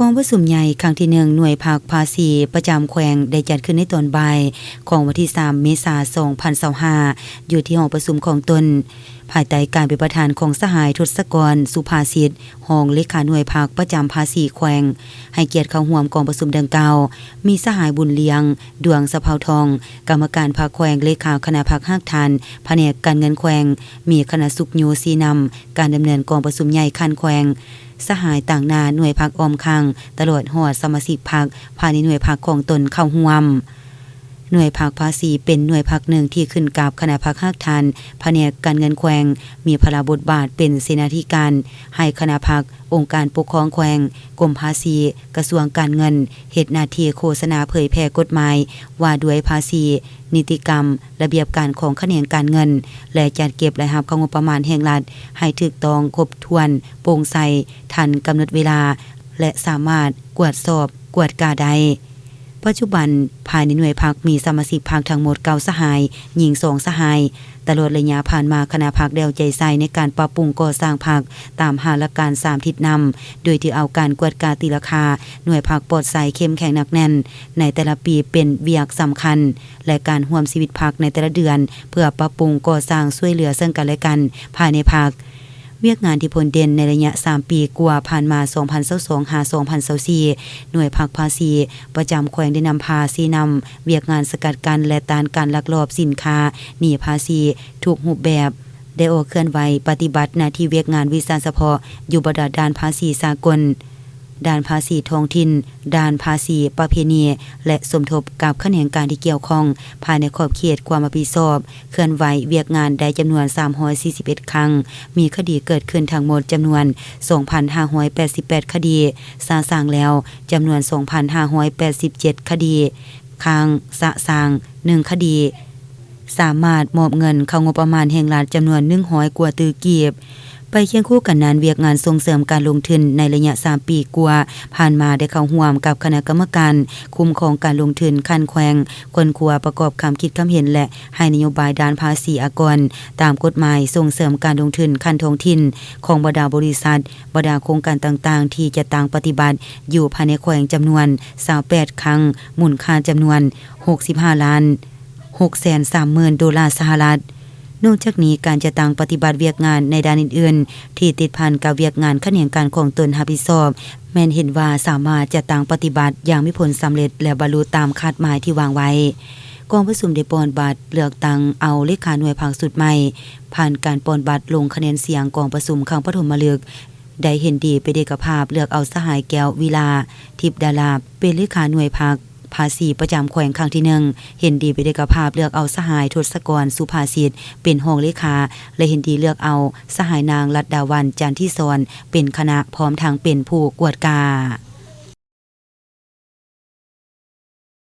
ກອງປະຊຸມໃຫຍ່ຄັ້ງທີໜຶ່ງ ໜ່ວຍພັກພາສີປະຈຳແຂວງ ໄດ້ຈັດຂຶ້ນໃນຕອນບ່າຍຂອງວັນທີສາມ ເມສາ ສອງພັນຊາວຫ້າ ຢູ່ທີ່ຫ້ອງປະຊຸມຂອງຕົນ ພາຍໃຕ້ການເປັນປະທານຂອງສະຫາຍ ທົດສະກອນ ສຸພາສິດ ຮອງເລຂາໜ່ວຍພັກປະຈຳພາສີແຂວງ ໃຫ້ກຽດເຂົ້າຮ່ວມກອງປະຊຸມດັ່ງກ່າວ ມີສະຫາຍ ບຸນລຽງ ດວງສະເພົາທອງ ກຳມະການພັກແຂວງ, ເລຂາຄະນະພັກຮາກຖານ ພະແນກການເງິນແຂວງ, ມີຄະນະສຸກໂຍຊີ້ນຳການດຳເນີນກອງປະຊຸມໃຫຍ່ຂັ້ນແຂວງ, ສະຫາຍຕາງໜ້າໜ່ວຍພັກອ້ອມຂ້າງ ຕະຫຼອດຮອດສະມາຊິກພັກພາຍໃນໜ່ວຍພັກຂອງຕົນເຂົ້າຮ່ວມ. ໜ່ວຍພັກພາສີເປັນໜ່ວຍພັກໜຶ່ງທີ່ຂຶ້ນກັບຄະນະພັກຮາກຖານ ພະແນກການເງິນແຂວງ, ມີພາລະບົດບາດເປັນເສນາທິການໃຫ້ຄະນະພັກ, ອົງການປົກຄອງແຂວງ, ກົມພາສີ, ກະຊວງການເງິນ ເຮັດໜ້າທີ່ໂຄສະນາເຜີຍແຜ່ກົດໝາຍວ່າດ້ວຍພາສີ, ນິຕິກຳ, ລະບຽບການຂອງຂະແໜງການເງິນ ແລະ ຈັດເກັບລາຍຮັບເຂົ້າງົບປະມານແຫ່ງລັດໃຫ້ຖືກຕ້ອງ, ຄົບຖ້ວນ, ໂປ່ງໃສ, ທັນກຳນົດເວລາ ແລະ ສາມາດກວດສອບ, ກວດກາໄດ້. ປັດຈຸບັນ, ພາຍໃນໜ່ວຍພັກມີສະມາຊິກພັກທັງໝົດເກົ້າສະຫາຍ, ຍິງສອງສະຫາຍ. ຕະຫຼອດໄລຍະຜ່ານມາ, ຄະນະພັກໄດ້ເອົາໃຈໃສ່ໃນການປັບປຸງກໍ່ສ້າງພັກຕາມຫ້າຫຼັກການສາມທິດນຳ, ໂດຍຖືເອົາການກວດກາຕີລາຄາໜ່ວຍພັກປອດໃສເຂັ້ມແຂງໜັກແໜ້ນໃນແຕ່ລະປີເປັນວຽກສຳຄັນ ແລະ ການຮ່ວມຊີວິດພັກໃນແຕ່ລະເດືອນ ເພື່ອປັບປຸງກໍ່ສ້າງຊ່ວຍເຫຼືອເຊິ່ງກັນແລະກັນພາຍໃນພັກ. ວຽກງານທີ່ພົ້ນເດັ່ນໃນໄລຍະສາມປີກວ່າຜ່ານມາ ສອງພັນຊາວສອງ ຫາ ສອງພັນຊາວສີ່ ໜ່ວຍພັກພາສີປະຈຳແຂວງໄດ້ນຳພາຊີ້ນຳວຽກງານສະກັດກັ້ນ ແລະ ຕ້ານການລັກລອບສິນຄ້າໜີພາສີທຸກຮູບແບບ, ໄດ້ອອກເຄື່ອນໄຫວປະຕິບັດໜ້າທີ່ວຽກງານວິຊາສະເພາະຢູ່ບັນດາດ່ານພາສີສາກົນ, ດ່ານພາສີທ້ອງຖິ່ນ, ດ່ານພາສີປະເພນີ ແລະ ສົມທົບກັບຂະແໜງການທີ່ກ່ຽວຂ້ອງພາຍໃນຂອບເຂດຄວາມຮັບຜິດຊອບ. ເຄື່ອນໄຫວວຽກງານໄດ້ຈຳນວນສາມຮ້ອຍສີ່ສິບເອັດຄັ້ງ, ມີຄະດີເກີດຂຶ້ນທັງໝົດຈຳນວນສອງພັນຫ້າຮ້ອຍແປດສິບແປດຄະດີ, ຊະຊາງແລ້ວຈຳນວນສອງພັນຫ້າຮ້ອຍແປດສິບເຈັດຄະດີ, ຄ້າງຊະຊາງໜຶ່ງຄະດີ, ສາມາດມອບເງິນເຂົ້າງົບປະມານແຫ່ງລັດຈຳນວນໜຶ່ງຮ້ອຍກວ່າຕື້ກີບ. ໄປຄຽງຄູ່ກັນນັ້ນ, ວຽກງານສົ່ງເສີມການລົງທຶນໃນໄລຍະສາມປີກວ່າຜ່ານມາ ໄດ້ເຂົ້າຮ່ວມກັບຄະນະກຳມະການຄຸ້ມຄອງການລົງທຶນຂັ້ນແຂວງ ຄົ້ນຄວ້າປະກອບຄຳຄິດຄຳເຫັນ ແລະ ໃຫ້ນະໂຍບາຍດ້ານພາສີອາກອນ ຕາມກົດໝາຍສົ່ງເສີມການລົງທຶນຂັ້ນທ້ອງຖິ່ນ ຂອງບັນດາບໍລິສັດ, ບັນດາໂຄງການຕ່າງໆ ທີ່ຈະຕັ້ງປະຕິບັດຢູ່ພາຍໃນແຂວງຈຳນວນຊາວແປດຄັ້ງ, ມູນຄ່າຈຳນວນຫົກສິບຫ້າລ້ານຫົກແສນສາມໝື່ນໂດລາສະຫະລັດ. ນອກຈາກນີ້, ການຈັດຕັ້ງປະຕິບັດວຽກງານໃນດ້ານອື່ນໆ ທີ່ຕິດພັນກັບວຽກງານຂະແໜງການຂອງຕົນຮັບຜິດຊອບ ແມ່ນເຫັນວ່າສາມາດຈັດຕັ້ງປະຕິບັດຢ່າງມີຜົນສຳເລັດ ແລະ ບັນລຸຕາມຄາດໝາຍທີ່ວາງໄວ້. ກອງປະຊຸມໄດ້ປ່ອນບັດເລືອກຕັ້ງເອົາເລຂາໜ່ວຍພັກຊຸດໃໝ່. ຜ່ານການປ່ອນບັດລົງຄະແນນສຽງກອງປະຊຸມຄັ້ງປະຖົມມະລຶກ, ໄດ້ເຫັນດີເປັນເອກະພາບເລືອກເອົາສະຫາຍ ແກ້ວວິລາ ທິບດາລາ ເປັນເລຂາໜ່ວຍພັກພາສີປະຈຳແຂວງຄັ້ງທີໜຶ່ງ, ເຫັນດີເປັນເອກະພາບເລືອກເອົາສະຫາຍ ທົດສະກອນ ສຸພາສິດ ເປັນຮອງເລຂາ ແລະ ເຫັນດີເລືອກເອົາສະຫາຍ ນາງ ລັດດາວັນ ຈັນທິສອນ ເປັນຄະນະ ພ້ອມທັງເປັນຜູ້ກວດກາ.